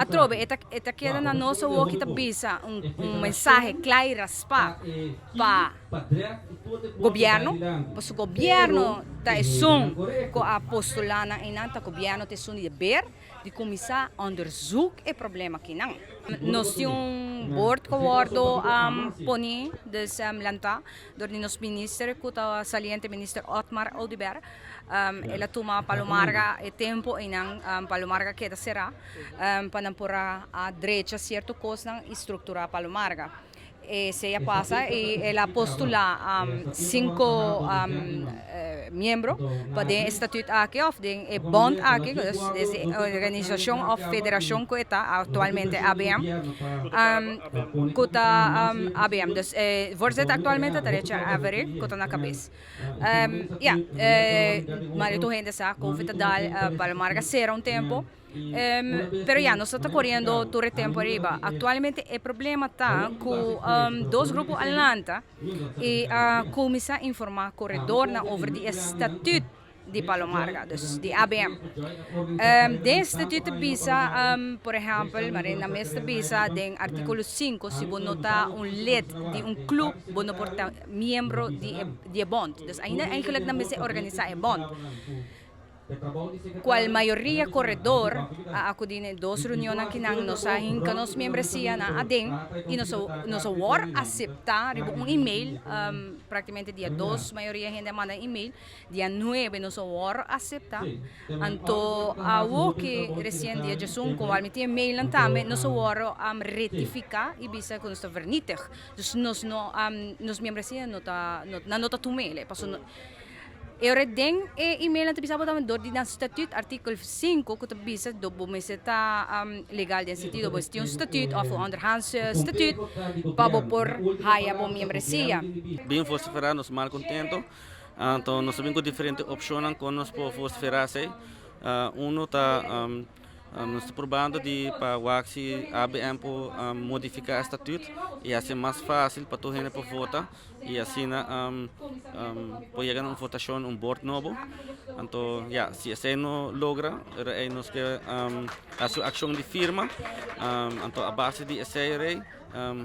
Atrobe e ta e ta keda na nos awor ki ta bisa un un mensahe kla i raspá pa gobièrnu, pasobra gobièrnu ta esun ku a postulá nan einan, ta gobièrnu ta esun di deber di kuminsá onderzoek e problema akinan. Nos tin un bord ku a wòrdu poni, dus lantá dor di nos minister ku ta saliente minister Otmar Oduber. El a tuma Palomarga e tempu einan, Palomarga keda será pa nan por a drecha sierto kosnan i strukturá Palomarga. Esei a pasa i el a postulá sinku miembro pa den e statut aki òf den e bond aki, dus e organisashon òf federashon ku e ta aktualmente ABM, ku ta ABM. Dus e voorzitter aktualmente ta Richard Avery ku ta na kabes. Ya, mayoria tur hende sa Covid ta dal Palomarga sera un tempu. Pero ya, nos ta coriendo tur e tempo ariba. Actualmente e problema ta cu dos grupo a lanta y a cuminsa informa coredornan over di e statuut di Palo Marga, dus di ABM. Den e statuut ta bisa, por ehempel, Marina mes ta bisa den articulo 5, si bo no ta un lid di un club, bo no por ta miembro di e bond. Dus ainda eigenlijk nan mester organisa e bond. Cual mayoria corredor a acudi na e dos reunionnan kinan nos a hinca nos miembresianan aden y nos a nos a wor acepta riba un email, practicamente dia dos mayoria hende a manda email, dia nuebe nos a wor acepta, anto awo ki recien dia djesun cual mi tin e mailnan tambe nos a wor rectifica y bisa cu nos ta vernietig, dus nos no nos miembresia no ta nan no ta tumele pasobra. E ora den e emailnan ta bisa bo tambe dor di nan statuut artikel 5 ku ta bisa do bo mester ta legal den sentido bo tin un statuut of un onderhandse statuut pa bo por haya bo miembresia. Bin vociferá nos malcontento, anto nos ta bin ku diferente opshonnan kon nos por vociferá esei. Uno ta Nos ta probando di pa wak si ABM por modifica e statuut y haci mas facil pa tur hende por vota y asina por yega na un votacion, un board nobo. Anto ya, si esey no logra, ora ey nos ke haci un accion di firma, anto a base di esey rey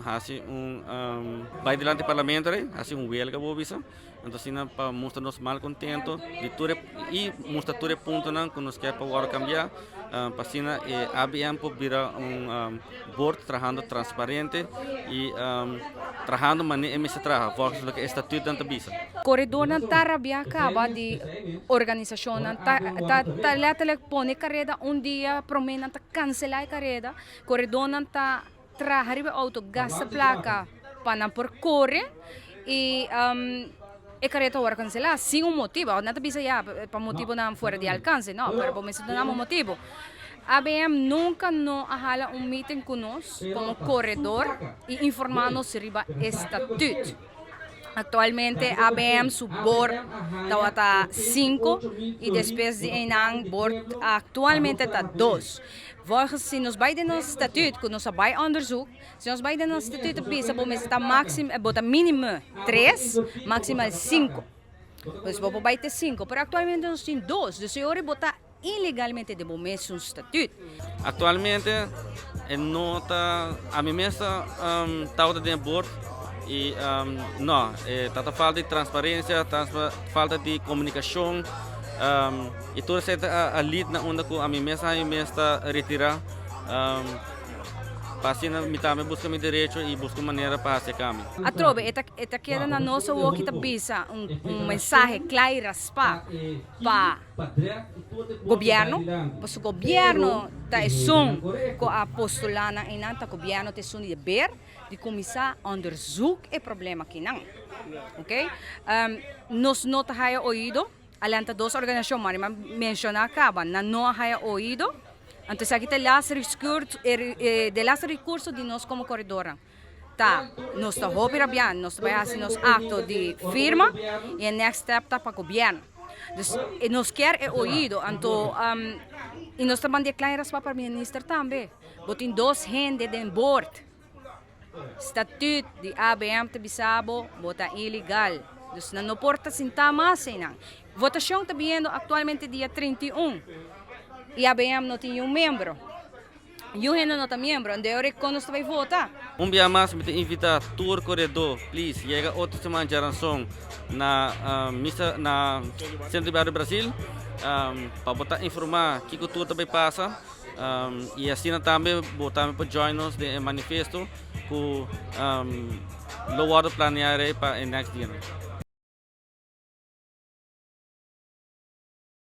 haci un bay dilanti parlamento rey, haci un welga bo bisa. Anto asina pa mustra nos malcontento di tur e y mustra tur e puntonan cu nos kier pa worde cambia pa asina e ABM por bira un board trahando transparente y trahando manera e mester traha volgens loke e statuutnan ta bisa. Coredornan ta rabia caba di organisacionnan ta ta letterlijk pone careda un dia prome nan ta cancela e careda, coredornan ta traha riba e auto gasta placa pa nan por core y e careta worde cancela sin un motibo nan ta bisa ya pa motibonan fuera di alcance no pero bo mester duna un motibo ABM nunca no a hala un meeting cu nos como coredor y informa nos riba e statuut. Actualmente ABM su board tabata 5 y despues di eynan board actualmente ta 2. Volgens si nos bay den nos statuut cu nos a bay onderzoek, si nos bay den nos statuut ta bisa bo mester ta maxim bo ta minimo 3, maximal 5. Pues bo por bay te 5, pero actualmente nos tin 2, dus e ora bo ta ilegalmente den bo mesun statuut. Actualmente e no ta, ami mes ta tabata den e board y no, e ta ta falta di transparencia, falta di comunicacion y tur esey ta a lead na unda cu ami mes ami mes ta retira pa asina mi tambe busca mi derecho y busca un manera pa haci e cambio. Atrobe e ta e ta keda na nos awor ki ta bisa un un mensahe cla y raspa pa Gobierno, pasobra gobierno ta esun cu a postula nan eynan, ta gobierno ta esun di deber di cuminsa onderzoek e problema akinan, ok. Nos no ta haya oido, a lanta dos organisacion, mari mi a menciona caba, nan no a haya oido, anto esaki ta e laatste recurso, de laatste recurso di nos como coredornan. Ta nos ta hopi rabia, nos ta bai hasi nos acto di firma y e next step ta pa gobierno. Dus nos kier e oido, anto y nos ta manda e klein raspa pa minister tambe. Bo tin dos hende den board. Statuut di ABM ta bisa bo, bo ta ilegal. Dus nan no por ta sinta mas einan. Votacion ta biendo actualmente dia 31 y ABM no tin niun miembro. Niun hende no ta miembro, anto ora kon nos ta bai vota? Un bia mas mi ta invita tur koredó, please yega otro siman djaranson na misa na Centro di Barrio Brasil pa bo ta informá kiko tur ta bai pasa i asina tambe bo tambe por join nos den e manifesto ku lo wòrdu planeá rei pa e next dianan.